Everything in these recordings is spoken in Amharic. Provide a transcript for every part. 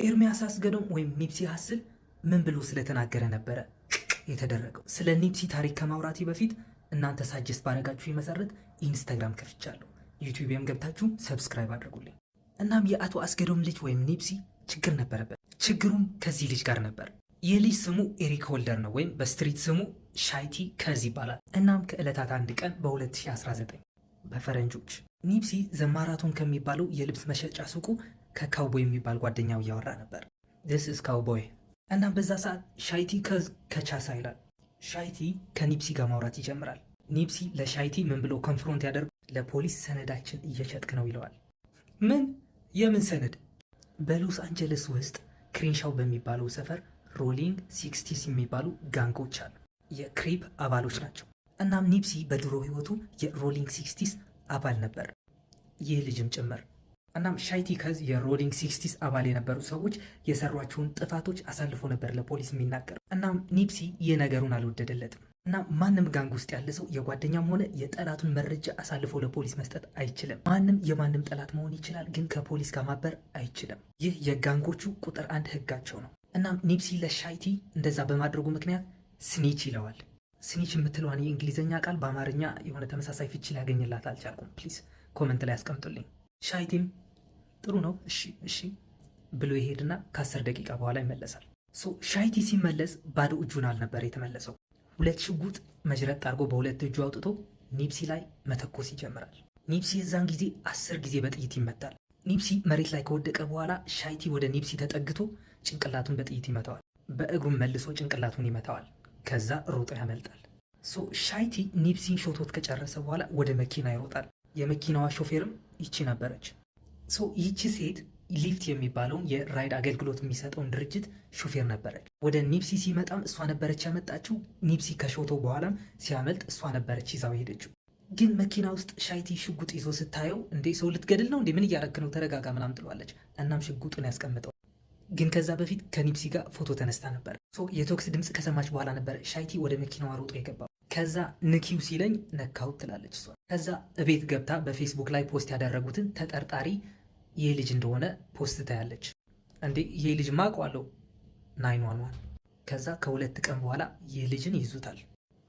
ኤርሚያስ አስገዶም ወይም ኒፕሲ ሀስል ምን ብሎ ስለተናገረ ነበረ የተደረገው? ስለ ኒፕሲ ታሪክ ከማውራቴ በፊት እናንተ suggest ባደረጋችሁ መሰረት ኢንስታግራም ከፍቻለሁ። ዩቲዩብም ገብታችሁ subscribe አድርጉልኝ። እናም የአቶ አስገዶም ልጅ ወይም ኒፕሲ ችግር ነበረበት። ችግሩም ከዚህ ልጅ ጋር ነበር። ይህ ልጅ ስሙ ኤሪክ ሆልደር ነው፣ ወይም በ street ስሙ ሻይቲ ከዝ ይባላል። እናም ከዕለታት አንድ ቀን በ2019 በፈረንጆች ኒፕሲ ዘማራቶን ከሚባለው የልብስ መሸጫ ሱቁ ከካውቦይ የሚባል ጓደኛው እያወራ ነበር። This is ካውቦይ። እናም በዛ ሰዓት ሻይቲ ከዝ ከቻሳ ይላል። ሻይቲ ከኒፕሲ ጋር ማውራት ይጀምራል። ኒፕሲ ለሻይቲ ምን ብሎ confront ያደርግ፣ ለፖሊስ ሰነዳችን እየሸጥክ ነው ይለዋል። ምን? የምን ሰነድ? በሎስ አንጀለስ ውስጥ ክሬንሻው በሚባለው ሰፈር Rolling Sixties የሚባሉ gang ኦች አሉ። የ Crip አባሎች ናቸው። እናም ኒፕሲ በድሮ ህይወቱ የ Rolling Sixties አባል ነበር፣ ይህ ልጅም ጭምር። እናም ሻይቲ ከዝ የ Rolling Sixties አባል የነበሩ ሰዎች የሰሯቸውን ጥፋቶች አሳልፎ ነበር ለፖሊስ የሚናገር። እናም ኒፕሲ ይህ ነገሩን አልወደደለትም። እና ማንም gang ውስጥ ያለ ሰው የጓደኛም ሆነ የጠላቱን መረጃ አሳልፎ ለፖሊስ መስጠት አይችልም። ማንም የማንም ጠላት መሆን ይችላል፣ ግን ከፖሊስ ጋር ማበር አይችልም። ይህ የ gang ኦቹ ቁጥር አንድ ህጋቸው ነው። እናም ኒፕሲ ለሻይቲ እንደዛ በማድረጉ ምክንያት snitch ይለዋል። Snitch የምትለዋን የእንግሊዝኛ ቃል በአማርኛ የሆነ ተመሳሳይ ፍቺ ሊያገኝላት አልቻልኩም። Please comment ላይ ያስቀምጡልኝ። ሻይቲም ጥሩ ነው፣ እሺ እሺ ብሎ ይሄድና ከ10 ደቂቃ በኋላ ይመለሳል። So ሻይቲ ሲመለስ ባዶ እጁን አልነበር የተመለሰው። ሁለት ሽጉጥ መዥረጥ አድርጎ በሁለት እጁ አውጥቶ ኒፕሲ ላይ መተኮስ ይጀምራል። ኒፕሲ የዛን ጊዜ 10 ጊዜ በጥይት ይመታል። ኒፕሲ መሬት ላይ ከወደቀ በኋላ ሻይቲ ወደ ኒፕሲ ተጠግቶ ጭንቅላቱን በጥይት ይመታዋል። በእግሩም መልሶ ጭንቅላቱን ይመታዋል። ከዛ ሮጦ ያመልጣል። So ሻይቲ ኒፕሲን ሾቶት ከጨረሰ በኋላ ወደ መኪና ይሮጣል። የመኪናዋ ሾፌርም ይቺ ነበረች። So ይቺ ሴት ሊፍት የሚባለውን የ ride አገልግሎት የሚሰጠውን ድርጅት ሾፌር ነበረች። ወደ ኒፕሲ ሲመጣም እሷ ነበረች ያመጣችው። ኒፕሲ ከሾተው በኋላም ሲያመልጥ እሷ ነበረች ይዛው ሄደችው። ግን መኪና ውስጥ ሻይቲ ሽጉጥ ይዞ ስታየው፣ እንዴ፣ ሰው ልትገድል ነው እንዴ? ምን እያረክ ነው? ተረጋጋ ምናምን ትለዋለች። እናም ሽጉጡን ያስቀምጠው። ግን ከዛ በፊት ከኒፕሲ ጋር ፎቶ ተነስታ ነበር። የተኩስ ድምፅ ከሰማች በኋላ ነበር ሻይቲ ወደ መኪናዋ ሮጦ የገባው። ከዛ ንኪው ሲለኝ ነካሁት ትላለች እሷ። ከዛ እቤት ገብታ በፌስቡክ ላይ post ያደረጉትን ተጠርጣሪ ይህ ልጅ እንደሆነ post ታያለች። እንዴ፣ ይህ ልጅ ማውቀዋለሁ፣ 911። ከዛ ከ2 ቀን በኋላ ይህ ልጅን ይይዙታል።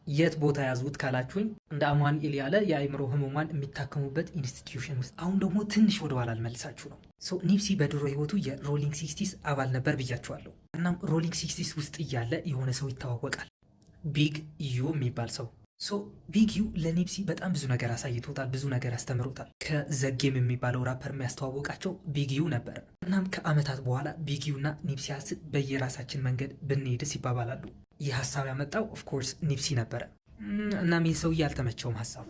የት ቦታ ያዙት ካላችሁኝ እንደ አማኑኤል ያለ የአእምሮ ህሙማን የሚታከሙበት institution ውስጥ። አሁን ደግሞ ትንሽ ወደኋላ አልመልሳችሁ ነው። ኒፕሲ በድሮ ህይወቱ የ Rolling Sixties አባል ነበር ብያችኋለሁ። እናም Rolling Sixties ውስጥ እያለ የሆነ ሰው ይተዋወቃል። ቢግ ዩ የሚባል ሰው። So ቢግ ዩ ለኒፕሲ በጣም ብዙ ነገር አሳይቶታል፣ ብዙ ነገር አስተምሮታል። ከዘጌም የሚባለው ራፐር የሚያስተዋወቃቸው ቢግ ዩ ነበር። እናም ከአመታት በኋላ ቢግ ዩ እና ኒፕሲ ሀስል በየራሳችን መንገድ ብንሄድስ ይባባላሉ። ይህ ሀሳብ ያመጣው of course ኒፕሲ ነበረ። እናም ይህ ሰውዬ አልተመቸውም ሀሳቡ።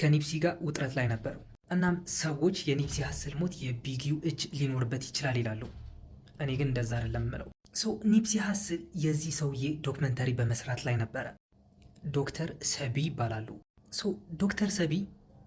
ከኒፕሲ ጋር ውጥረት ላይ ነበሩ። እናም ሰዎች የኒፕሲ ሀስል ሞት የቢግ ዩ እጅ ሊኖርበት ይችላል ይላሉ። እኔ ግን እንደዛ አይደለም የምለው። So ኒፕሲ ሀስል የዚህ ሰውዬ documentary በመስራት ላይ ነበረ። ዶክተር ሰቢ ይባላሉ። So ዶክተር ሰቢ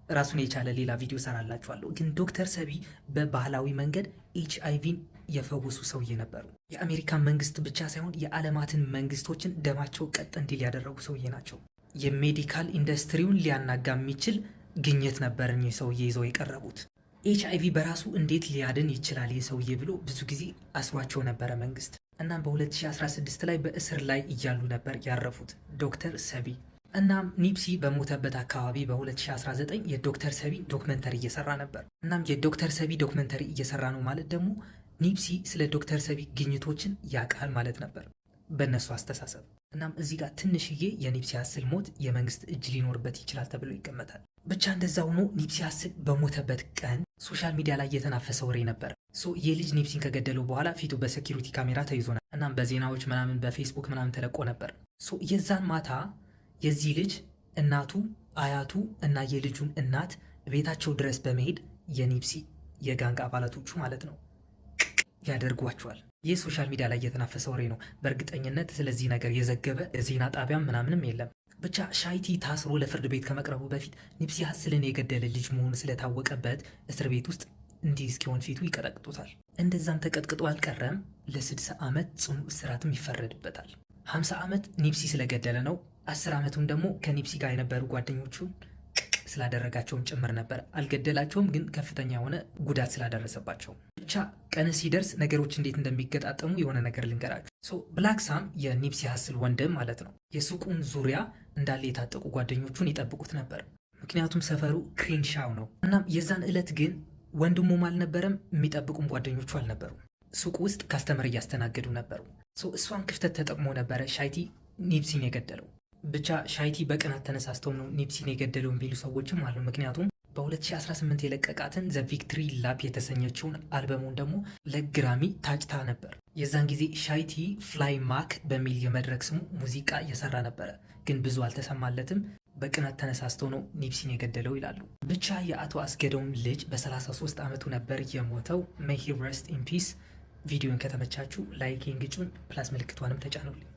ራሱን የቻለ ሌላ ቪዲዮ ሰራላችኋለሁ። ግን ዶክተር ሰቢ በባህላዊ መንገድ ኤች አይቪን የፈወሱ ሰውዬ ነበሩ። የአሜሪካን መንግስት ብቻ ሳይሆን የዓለማትን መንግስቶችን ደማቸው ቀጥ እንዲል ያደረጉ ሰውዬ ናቸው። የ medical industry ውን ሊያናጋ የሚችል ግኝት ነበር እኚህ ሰውዬ ይዘው የቀረቡት። ኤች አይቪ በራሱ እንዴት ሊያድን ይችላል ይህ ሰውዬ ብሎ ብዙ ጊዜ አስሯቸው ነበረ መንግስት። እናም በ2016 ላይ በእስር ላይ እያሉ ነበር ያረፉት ዶክተር ሰቢ። እናም ኒፕሲ በሞተበት አካባቢ በ2019 የዶክተር ሰቢ documentary እየሰራ ነበር። እናም የዶክተር ሰቢ documentary እየሰራ ነው ማለት ደግሞ ኒፕሲ ስለ ዶክተር ሰቢ ግኝቶችን ያውቃል ማለት ነበር በእነሱ አስተሳሰብ። እናም እዚህ ጋር ትንሽዬ የኒፕሲ ሀስል ሞት የመንግስት እጅ ሊኖርበት ይችላል ተብሎ ይገመታል። ብቻ እንደዛ ሆኖ ኒፕሲ ሀስል በሞተበት ቀን social media ላይ የተናፈሰ ወሬ ነበር። So ይህ ልጅ ኒፕሲን ከገደለው በኋላ ፊቱ በ security camera ተይዞ ነበር። እናም በዜናዎች ምናምን በፌስቡክ ምናምን ተለቆ ነበር። So የዛን ማታ የዚህ ልጅ እናቱ፣ አያቱ እና የልጁን እናት ቤታቸው ድረስ በመሄድ የኒፕሲ የ gang አባላቶቹ ማለት ነው ያደርጓቸዋል። ይህ social media ላይ የተናፈሰ ወሬ ነው። በእርግጠኝነት ስለዚህ ነገር የዘገበ የዜና ጣቢያም ምናምንም የለም። ብቻ ሻይቲ ታስሮ ለፍርድ ቤት ከመቅረቡ በፊት ኒፕሲ ሀስልን የገደለ ልጅ መሆኑ ስለታወቀበት እስር ቤት ውስጥ እንዲህ እስኪሆን ፊቱ ይቀጠቅጡታል። እንደዛም ተቀጥቅጦ አልቀረም፣ ለ60 ዓመት ጽኑ እስራትም ይፈረድበታል። 50 ዓመት ኒፕሲ ስለገደለ ነው። 10 ዓመቱን ደግሞ ከኒፕሲ ጋር የነበሩ ጓደኞቹን ስላደረጋቸውም ጭምር ነበር። አልገደላቸውም፣ ግን ከፍተኛ የሆነ ጉዳት ስላደረሰባቸው። ብቻ ብቻ ቀን ሲደርስ ነገሮች እንዴት እንደሚገጣጠሙ የሆነ ነገር ልንገራችሁ። So ብላክ ሳም የኒፕሲ ሀስል ወንድም ማለት ነው። የሱቁን ዙሪያ እንዳለ የታጠቁ ጓደኞቹን ይጠብቁት ነበር። ምክንያቱም ሰፈሩ ክሪንሻው ነው። እናም የዛን ዕለት ግን ወንድሙም አልነበረም፣ የሚጠብቁም ጓደኞቹ አልነበሩም። ሱቅ ውስጥ customer እያስተናገዱ ነበሩ። እሷን ክፍተት ተጠቅሞ ነበረ ሻይቲ ኒፕሲን የገደለው። ብቻ ሻይቲ በቅናት ተነሳስተውም ነው ኒፕሲን የገደለው የሚሉ ሰዎችም አሉ። ምክንያቱም በ2018 የለቀቃትን The Victory Lap የተሰኘችውን አልበሙን ደግሞ ለግራሚ ታጭታ ነበር። የዛን ጊዜ ሻይቲ ፍላይ ማክ በሚል የመድረክ ስሙ ሙዚቃ እየሰራ ነበረ፣ ግን ብዙ አልተሰማለትም። በቅናት ተነሳስቶ ነው ኒፕሲን የገደለው ይላሉ። ብቻ የአቶ አስገደውም ልጅ በ33 ዓመቱ ነበር የሞተው። May he rest in peace። ቪዲዮን ከተመቻችሁ like ግጩን፣ plus ምልክቷንም ተጫኑልኝ።